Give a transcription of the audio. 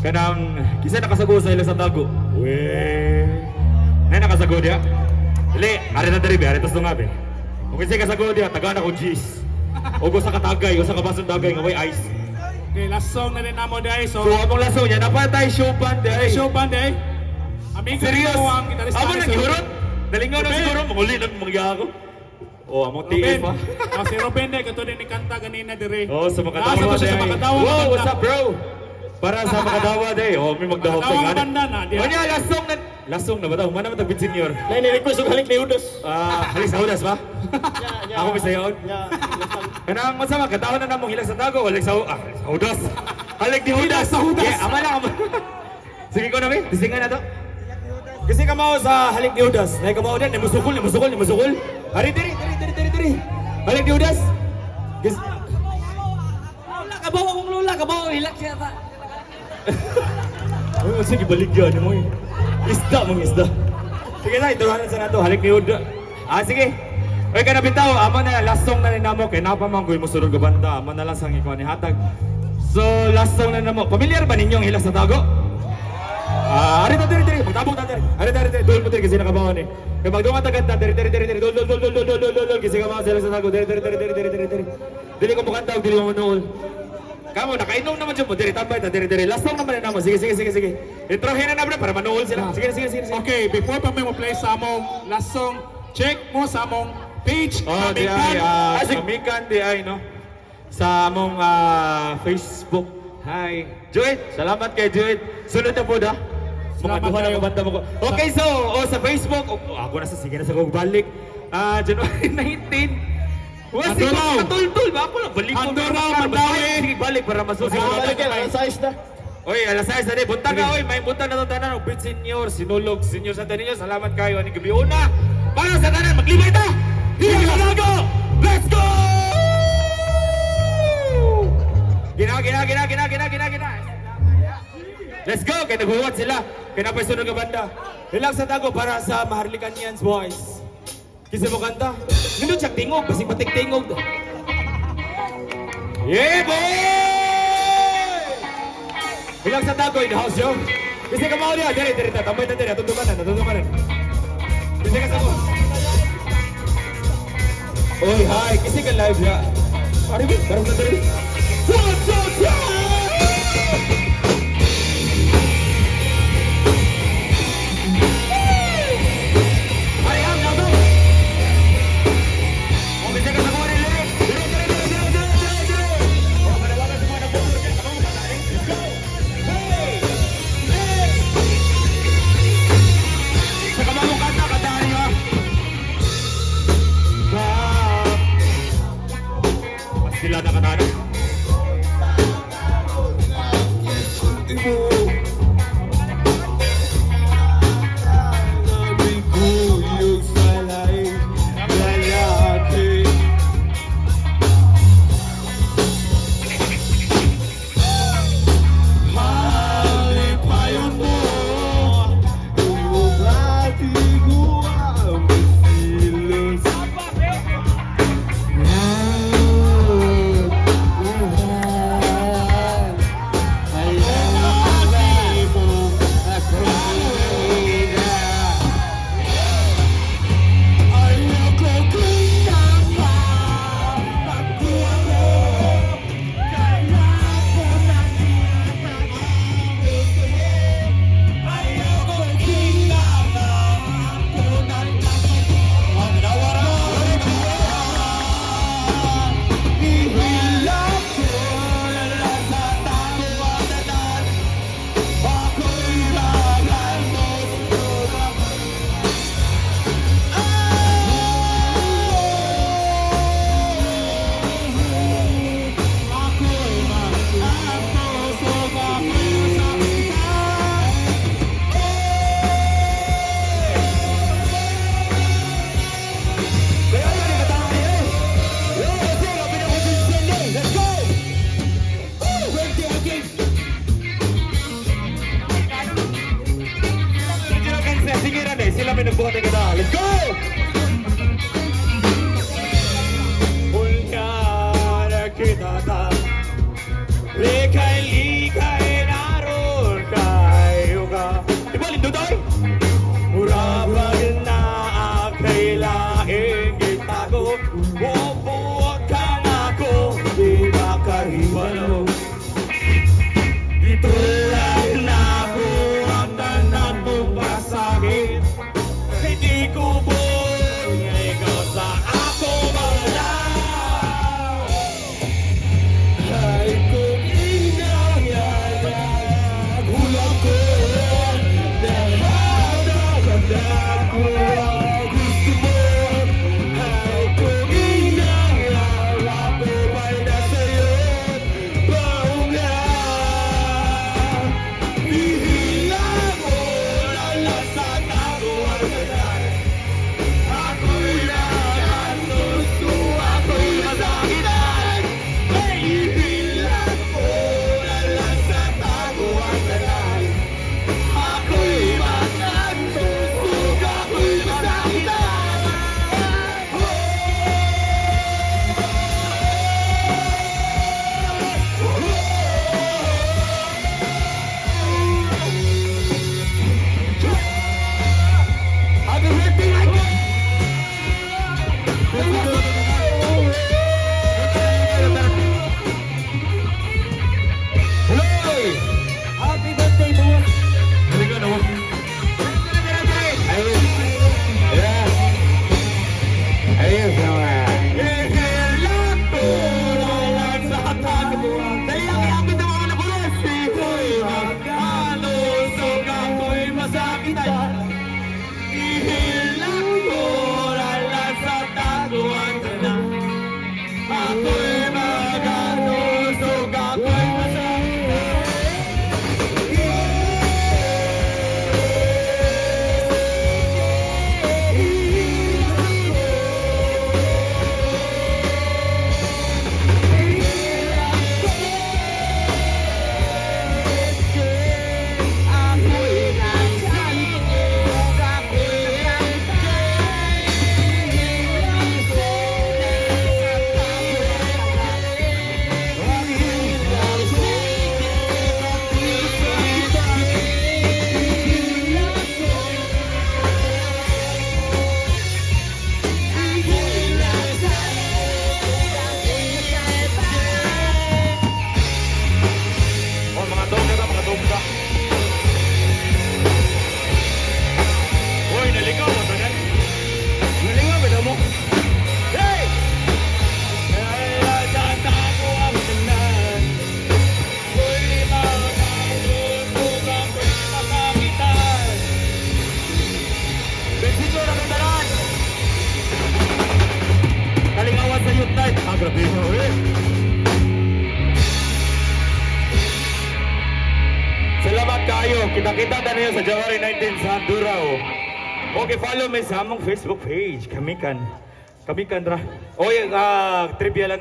Kanang kinsa nakasago sa Hilak sa Tago? We. Nay nakasago diya. Dili, ari na diri be, ari tas tunga be. Kung kinsa kasago diya, tagaan ako cheese. O sa katagay, o sa kabasong dagay nga way ice. Okay, last song na rin namo dahil. So, So among laso niya, napatay show band day. show band eh. Amigo Serious? nimo ang gitarista Amo ni nang si gihurot? Nalingaw na Ruben. siguro, manguli lang mangya ako. Oh, among Ruben. TF ah. Oh, si Ruben dahil kato din ni kanta ganina dire. Oh, sa Makadawa Nasa to siya sa day. Makadawa. Wow, nga what's banda. up, bro? Para sa Makadawa day. Oh, may magdahop Makadawa nga banda na, diha. Onya, lasong na. Lasong na ba daw? Mana man tag senior. Nay ni-request og halik ni Udos. Ah, halis sa hudas ba? Ako may sayon. Yeah. Kanang masama kataon na namong Hilak sa Tago, halik sa ah, sa hudas. Halik ni hudas. Hilak sa hudas. Yeah, ama lang ama. Sige ko na be, tisingan na to. Kasi kamao sa halik ni Hudas. Nay kamao din, musukol, ni musukol, ni musukol. Ari diri, diri, diri, diri, diri. Halik ni Hudas. Gis Lola, kabaw akong lola, kabaw, hilak siya ta. Uy, sige baligyan mo eh. Isda mong isda. Sige na, ituruan sa nato halik ni Hudas. Ah, sige. Uy, kana bitaw, amo na last song na ni namo kay napa man koy mosunod ka banda, amo na lang sang ikaw ni hatag. So, last song na namo. Pamilyar ba ninyo ang Hilak sa Tago? Ah, ari ta diri diri, magtabok ta diri. Ari ta diri, dol mo diri kasi nakabaon eh. Kay magdungan ta kanta diri diri diri diri, dol dol dol dol dol dol dol dol kasi kabaon sila sa tago diri diri diri diri diri diri diri. Dili ko mukanta og dili mo manuol. Kamo nakainom naman jud mo diri tambay ta diri diri. Last song naman na namo. Sige sige sige sige. Introhin na na bro para manuol sila. Sige sige sige sige. Okay, before pa may mo play sa among last song, check mo sa among page. Oh, di ay, Kamikan. ah, kamikan di ay, no? Sa among Facebook. Hi. Juit, salamat kay Juit. Sunod na po da. Mga Salamat duha na kayo. kabanda mo ko. Okay, so, oh, sa Facebook, oh, oh, ako na sa sige na sa kong balik. Ah, January 19. Wa sige, Anduraw. katultul ba ako lang balik ko. Anduraw, Mandawi. Sige, balik para masusi. Balik yan, alas size na. Oy, alas 6 na buntag na, oy, may buntag na to tanan, og Beat Senior, Sinulog, Senior Santo Niño, salamat kayo aning gabi una. Para sa tanan, maglibay ta. Hilak sa Tago! Let's go! Gina, gina, gina, gina, gina, gina, gina. Let's go! Kaya naghuwat sila. Kaya napay sunod nga banda. Hilak sa Tago para sa Maharlikanians boys. Kisa mo kanta. Nindot siya tingog, basig patik tingog. Yeah, boy! Hilak sa Tago in the house, yo. Kasi ka mao diha, diri diri ta, tambay ta diri, atong dumanan, atong dumanan. Kasi ka sa ko. Oy, hi, kasi ka live ya. Ari bi, barang ta diri. One, two, three! Ari, am, langsung. Oh, bisa ka sa kuha ni Lili. Diri, diri, diri, diri, diri, diri, diri. Oh, manawagan sa mga nagpupuro dyan. Ako, matari. Let's go! Hey! Hey! Sa kamamong kanta, kantahan niyo, ah. Ba- Mas sila nakatano. Halipayon mo, iyong ating silos. Ayoko kung tama, pagkuha ko, kaya ko na gusto mo. Ayoko kinama, ako na Ihilak ko na lang sa tago at tanan. Ako'y mahal mo. Ako'y mahal mo. Sumakitan. Kaya yun, ang katama niya eh. Yo, kasi, kapin ako si Cindy. Let's go! Woo! Birthday again! Sige na eh, sila may nagbuhat ng kata. Let's go! Unya na kita ta. Likay-likay na ron. Salamat kayo. Kita-kita ta ninyo sa January 19 sa Durao. Okay, follow me sa among Facebook page. Kamikan. Kamikan ra. Oy, trivia lang.